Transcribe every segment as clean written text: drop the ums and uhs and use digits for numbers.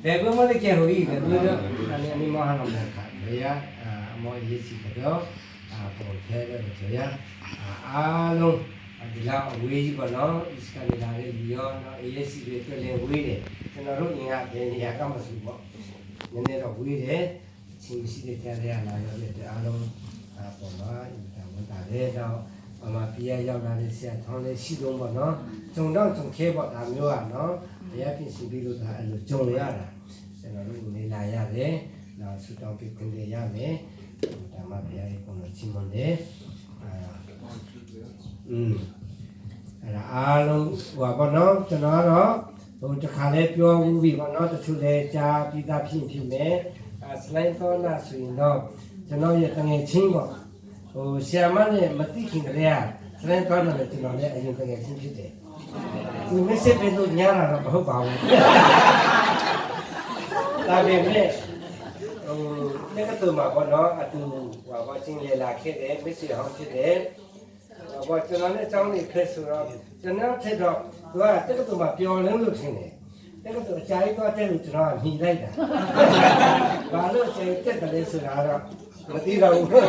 ဘယ်ဘမလေးကဲဟိုဤဘယ်လိုလဲအနေအနေမဟာနမေခဘယ်ရအမောရေးစီကတော့အပေါ်ထဲတယ်ဆိုရအားလုံးဒီလောက်အဝေးကြီးပေါ့နော်အစ်ကနေလာတဲ့လူရောနော် ASC တွေတွေ့လဲဝေးတယ်ကျွန်တော်တို့အင်ကဘယ်နေရာကမှဆိုပေါ့နည်းနည်းတော့ဝေးတယ်ချင်းမရှိတဲ့ကြားရလာရောတဲ့အားလုံးအပေါ်မှာအင်တာဝန်တာတဲ့တော့အမပြရရောက်လာတဲ့ဆရာထောင်းလေးရှိတော့ပေါ့နော်ဂျုံတော့ဂျုံခဲပေါ့ဒါမျိုးอ่ะနော်ဘုရားပြင်စီပြီးလို့ဒါအဲ့လိုဂျုံရတာကျွန်တော်တို့နေလာရတယ်နော်ဆူတောင်းပြီးခွင့်ရရမယ်ဒါမှဘုရားရဲ့ကိုယ်တော်ချီးမွမ်းတယ်အာอืมအဲ့ဒါအားလုံးဟိုပါပေါ့နော်ကျွန်တော်ကတော့ဟိုတခါလဲပြောဦးပြီပေါ့နော်တချို့လဲကြားပြီးသားဖြစ်ဖြစ်မယ်အဲစလိုင်းသောနာဆိုရင်တော့ကျွန်တော်ရဲ့တငယ်ချင်းပေါ့ဟိုဆရာမနဲ့မသိခင်ကလေးကစလိုင်းသောနာနဲ့ကျွန်တော်လည်းအရင်တငယ်ချင်းဖြစ်တယ်သူမက်ဆေ့ပေးလို့ညားတာတော့မဟုတ်ပါဘူးဒါပေမဲ့ဟိုလက်ကတူမှာပေါ့နော်အတူဟိုပါချင်းလေလာခဲ့တယ်မက်ဆေ့ဟောင်းဖြစ်တယ် ဘောကျွန်တော်လည်းအကြောင်းနေခက်ဆိုတော့ကျွန်တော်ထက်တော့သူကတက္ကသိုလ်မှာပျော်လင်းလို့ထင်တယ်တက္ကသိုလ်အကြာကြီးသွားတဲ့လူကျွန်တော်ကမြည်လိုက်တာဘာလို့အကြာကြီးတက်တယ်လဲဆိုတာတော့မသိတော့ဘူးဟို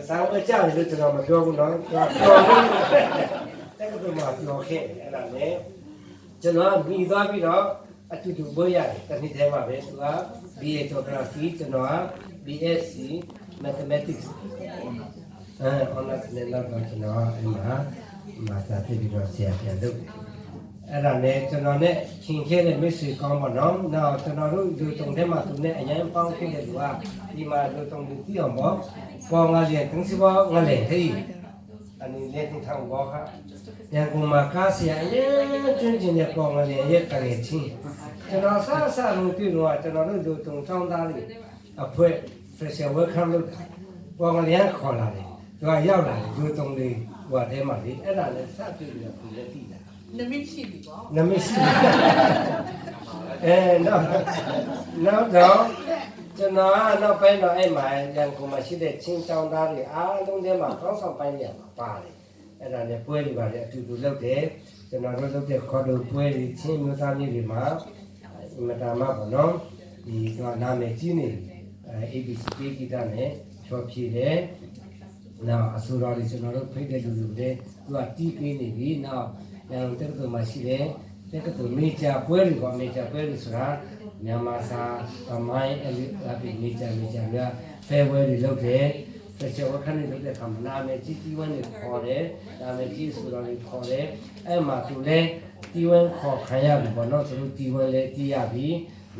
စာဝတ်ကြတယ်လို့ကျွန်တော်မပြောဘူးနော်သူကပျော်လို့တက္ကသိုလ်မှာပျော်ခဲ့တယ်အဲ့ဒါနဲ့ကျွန်တော်ကမြည်သွားပြီးတော့အတူတူဘွေးရတယ်တနည်းတည်းမှာပဲသူက BA Geography ကျွန်တော်က BSc Mathematics အဲ honors နဲ့တော့ကျွန်တော်အဲ့မှာမာစတာဖြစ်ပြီးတော့ဆရာပြန်လုပ်တယ်အဲ့ဒါနဲ့ကျွန်တော်နဲ့ခင်ခဲ့တဲ့မိတ်ဆွေကောင်းပါတော့။နောက်ကျွန်တော်တို့လူတုံထဲမှာသူနဲ့အရင်ပေါင်းခဲ့တဲ့လူကဒီမှာလူတုံလူသိအောင်ပေါ့။ပေါ်ငါလျင်တင်းစီပေါ်ငါလျင်ဟေးအနေနဲ့ထထောင်ဘောခရန်ကုန်မှာကားဆရာအရင်ကျွန်းကျင်တဲ့ပေါ်ငါလျင်ရဲ့တငယ်ချင်းကျွန်တော်ဆဆလုံးတွေ့တော့ကျွန်တော်တို့လူတုံချောင်းသားလေးအဖွဲ special welcome လုပ်တာပေါ်ငါလျင်ခေါ်လာတယ်သူကရောက်လာတယ်လူတုံလေးဟိုထဲမှာလေအဲ့ဒါလည်းစတွေ့ပြီးတော့သူလည်းသိတာ နမိတ်ရှိပြီပေါ့ နမရှိအဲနောက်နောက်တော့ကျွန်တော်ကနောက်ပိုင်းတော့အဲ့မှာရန်ကုန်မှာရှိတဲ့ချင်းချောင်းသားတွေအားလုံးထဲမှာကောင်းဆောင်ပိုင်းနေရာမှာပါတယ်အဲ့ဒါနဲ့ပွဲတွေပါတယ်အတူတူလုပ်တယ်ကျွန်တော်တို့လုပ်တဲ့ခေါ်တို့ပွဲတွေချင်းမျိုးသားမျိုးတွေမှာအင်မတာမပေါ့နော်ဒီကနာမည်ကြီးနေအဲ ABC ပေးကြတာနဲ့ချော်ဖြေတယ်နောက်အဆိုတော်တွေကျွန်တော်တို့ဖိတ်တဲ့လူတွေလည်းသူကတီးပေးနေပြီနောက်ရန်ကုန်တက္ကသိုလ်မှာရှိတယ်တက္ကသိုလ်မေဂျာပွဲတွေပေါ့မေဂျာပွဲတွေဆိုတာမြန်မာစာသမိုင်းအဲ့ဒီအပြင်မေဂျာမေဂျာများဖဲပွဲတွေလုပ်တယ်ဆက်ချေဝခဏလုပ်တဲ့အခါမှာနာမည်ကြီးတီးဝန်းတွေခေါ်တယ်နာမည်ကြီးဆိုတော်တွေခေါ်တယ်အဲ့မှာသူလည်းတီးဝန်းခေါ်ခံရပြီပေါ့နော်သူတို့တီးဝန်းလည်းတီးရပြီ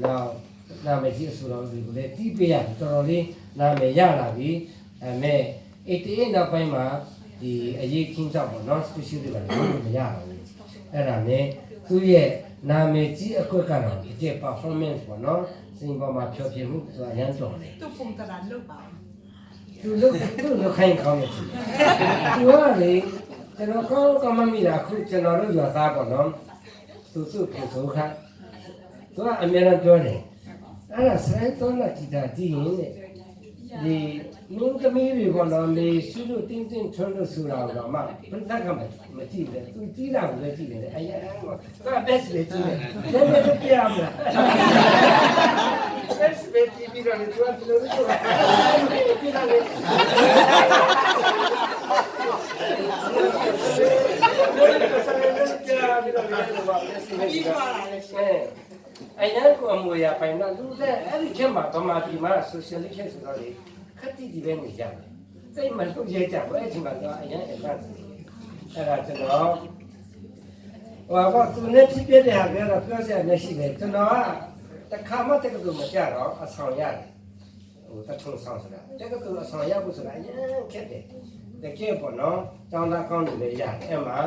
နောက်နာမည်ကြီးဆိုတော်တွေကိုလည်းတီးပေးရပြီတော်တော်လေးနာမည်ရလာပြီအဲ့မဲ့88နောက်ပိုင်းမှာဒီအရေးခင်းကြောက်ပေါ့နော် special တွေပါလို့မရဘူးအဲ့ဒါနဲ့သူ့ရဲ့နာမည်ကြီးအကွက်ကတော့တကယ် performance ပေါ့နော်စင်ပေါ်မှာဖြောပြမှုဆိုတာအရန်တော်တယ် သူပုံတရာလုတ်ပါ သူလုသူလုခိုင်းကောင်းတယ်သူကလေကျွန်တော်ကောင်းကောင်းမမိတာခုကျွန်တော်တို့ရွာသားပေါ့နော်သူသူ့ကိုဆိုခါသူကအများအားပြောတယ်အဲ့ဒါဆိုင်တော့လာကြည့်တာကြည့်ရင်တဲ့ဒီမင်းသမီးတွေပေါ့နော်လေစုစုတင်းတင်းထွန်းလို့ဆိုတာတော့မှဘယ်သက်ကမှမကြည့်တယ်သူကြည့်တာကိုလည်းကြည့်တယ်အဲ့ဒါက best ပဲကြည့်တယ်လည်းလည်းပြရမလား best ပဲကြည့်ပြီးတော့သူကဒီလိုလိုပြတာလေ ပြီးသွားတာလေရှင် အဲအဲ့ဒါကိုအမွေရပိုင်တော့လူတဲ့အဲ့ဒီချက်မှာဗမာပြည်မှာဆိုရှယ်လစ်ချက်ဆိုတော့လေခက်တိတိပဲနေကြတယ်စိတ်မလို့ရဲကြဘူးအဲ့ဒီမှာတော့အရင် advance အဲ့ဒါကျွန်တော်ဟိုကသူနဲ့ဖြစ်ပြတဲ့ဟာကတော့ပြောစရာမရှိပဲကျွန်တော်ကတခါမှတက္ကသိုလ်မကြတော့အဆောင်ရတယ်ဟိုတထုံဆောင်ဆိုတာတက္ကသိုလ်အဆောင်ရဖို့ဆိုတာအရင်ခက်တယ်တကယ်ပေါ့နော်တောင်းတကောင်းတယ်လည်းရတယ်အဲ့မှာ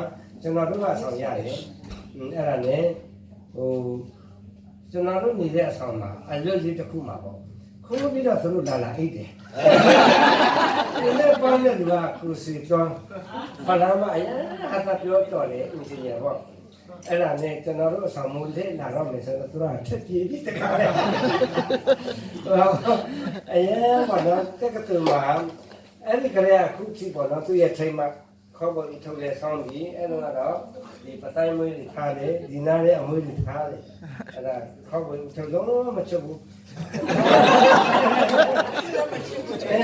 ကျွန်တော်တို့ကဆောင်ရတယ်အဲ့ဒါနဲ့ဟိုကျွန်တော်တို့နေတဲ့အဆောင်မှာအလွတ်လေးတစ်ခုမှာပေါ့ခိုးပြီးတော့သူတို့လာလာအိတ်တယ်ဒီနေ့ပေါင်းတဲ့လူကကိုစီကျောင်းဖလာမအရင်ဟာတာပြောတော်လေအင်ဂျင်နီယာပေါ့အဲ့ဒါနဲ့ကျွန်တော်တို့အဆောင်မိုးလေးလာတော့မယ်ဆိုတော့သူတို့ကထက်ပြေးပြီးတကားလေအရင်ကတော့တက္ကသိုလ်မှာအဲ့ဒီကလေးကခုကြည့်ပေါ့နော်သူရဲ့ trademark ခေါပေါ်ဤထုတ်လဲဆောင်းပြီးအဲ့တော့ကတော့ဒီပတိုင်းမွေးတွေထားတယ်ဒီနားလေးအမွေးတွေထားတယ်အဲ့ဒါခေါပေါ်ဤထုတ်လုံးမချုပ်ဘူးအဲ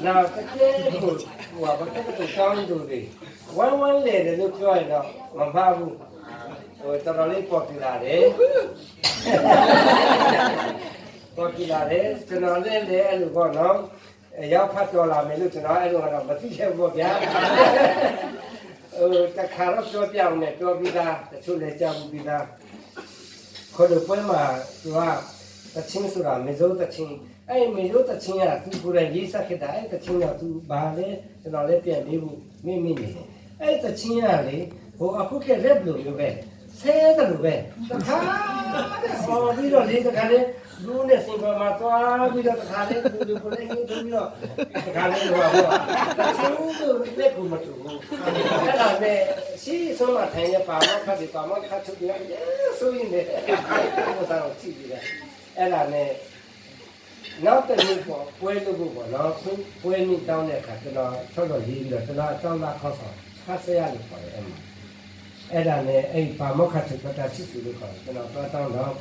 နောက်တကယ်ကိုဟိုဘာတက်တူကောင်းသူတွေဝမ်းဝမ်းလေတယ်လို့ပြောရင်တော့မမှားဘူးဟိုတော်တော်လေး popular တယ် popular တယ်ကျွန်တော်လည်းလည်းအဲ့လိုပေါ့နော်ရောက်ဖတ်တော်လာမယ်လို့ကျွန်တော်အဲ့လိုကတော့မသိခဲ့ဘူးပေါ့ဗျာဟိုတခါတော့ပြောပြအောင်နဲ့ပြောပြီးသားတချို့လည်းကြားဘူးပြီးသားခေါ်လို့ပွဲမှာသူကတချင်းဆိုတာမေဇိုးတချင်းအဲ့မေဇိုးတချင်းကသူကိုယ်တိုင်ရေးစက်ခဲ့တာအဲ့တချင်းကသူဘာလဲကျွန်တော်လည်းပြန်ပြီးဘူးမိမိနေတယ်အဲ့တချင်းကလေဟိုအခုကရက်လို့မျိုးပဲဆဲတယ်လို့ပဲတခါတဲ့အော်ပြီးတော့လေတခါလေလူနဲ့စင်ပေါ်မှာသွားပြီးတော့တခါလေလူလူကိုလည်းဟင်းထိုးပြီးတော့တခါလေဟိုဟိုတချင်းကိုလက်ကိုမတူဘူးအဲ့ဒါနဲ့ရှိဆုံးမထိုင်ရပါမောခတ်ဒီပါမောခတ်ထုတ်ပြီးဆိုရင်လေဟိုစားတော့ကြည့်ပြီးတယ်အဲ့ဒါနဲ့ နောက်တစ်နေ့ပေါ့ပွဲလုပ်ဖို့ပေါ့နော်ခွပွဲမိတောင်းတဲ့အခါကျွန်တော်ဆောက်တော့ရေးပြီးတော့ကျွန်တော်အကြောင်းသားခေါက်ဆောင်ခါဆရာလို့ခေါ်တယ်အဲ့မှာအဲ့ဒါနဲ့အဲ့ပါမောက္ခချုပ်တာချစ်သူလို့ခေါ်တယ်ကျွန်တော်သွားတောင်းတော့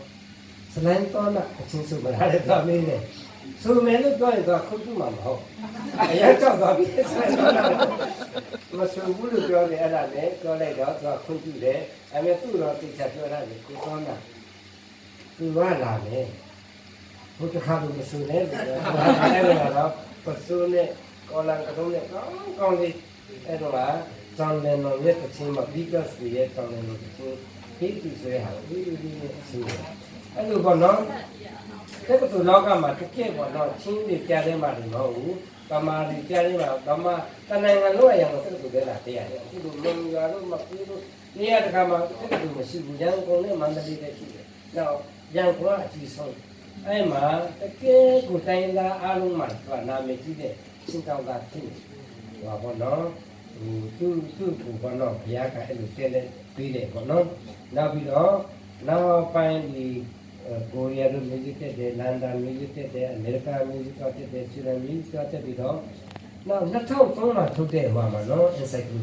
စလိုင်းတော့နာအချင်းစုမလာတဲ့သွားမင်းနဲ့ဆိုမယ်လို့ပြောရင်တော့ခုတ်ပြမှာမဟုတ်အရင်ကြောက်သွားပြီစလိုင်းတော့နာမဆူဘူးလို့ပြောတယ်အဲ့ဒါနဲ့ပြောလိုက်တော့သူကခွင့်ပြုတယ်အဲ့မဲ့သူ့တော့သိချပြောရတယ်ကိုတော့နာသူကလာမယ် ဘုတခါလို့မဆူနဲ့လို့ပြောအဲ့ဒါတော့ပစိုးနဲ့ကောလန်ကတုံးနဲ့ကောင်းကောင်းလေးအဲ့တော့ကဇန်လန်တော်ရဲ့တခြင်းမှာ Beatles တွေရဲ့ဇန်လန်တော်တခြင်းပြီးသူဆွဲဟာဦးဦးလေးနဲ့ဆူတယ်အဲ့လိုပေါ့နော်တက္ကသိုလ်လောကမှာတကယ်ပေါ့နော်ချင်းတွေကြားထဲမှာတွေမဟုတ်ဘူးဗမာတွေကြားထဲမှာဗမာတနိုင်ငံလုံးအရာကိုတက္ကသိုလ်ပဲလာတရားတယ်အခုလိုမင်္ဂလာတို့မပြေတို့နေရာတကာမှာတက္ကသိုလ်မရှိဘူးရန်ကုန်နဲ့မန္တလေးပဲရှိတယ်နောက်ရန်ကုန်ကအကြီးဆုံး အဲ့မှာတကယ်ကိုတိုင်းသားအားလုံးမှာသူကနာမည်ကြီးတဲ့ချင်းတောင်သားဖြစ်နေဟိုပါဘောနော်ဟိုသူ့သူ့ကိုဘောနော်ဘုရားကအဲ့လိုတဲလဲပြီးတယ်ဘောနော်နောက်ပြီးတော့နောက်ပိုင်းဒီကိုရီးယားတို့ music တက်တယ်လန်ဒန် music တက်တယ်အမေရိကန် music တက်တယ်ဆွီဒင် music တက်ပြီးတော့နောက်2003မှာထုတ်တဲ့ဟိုမှာနော် encyclopedia.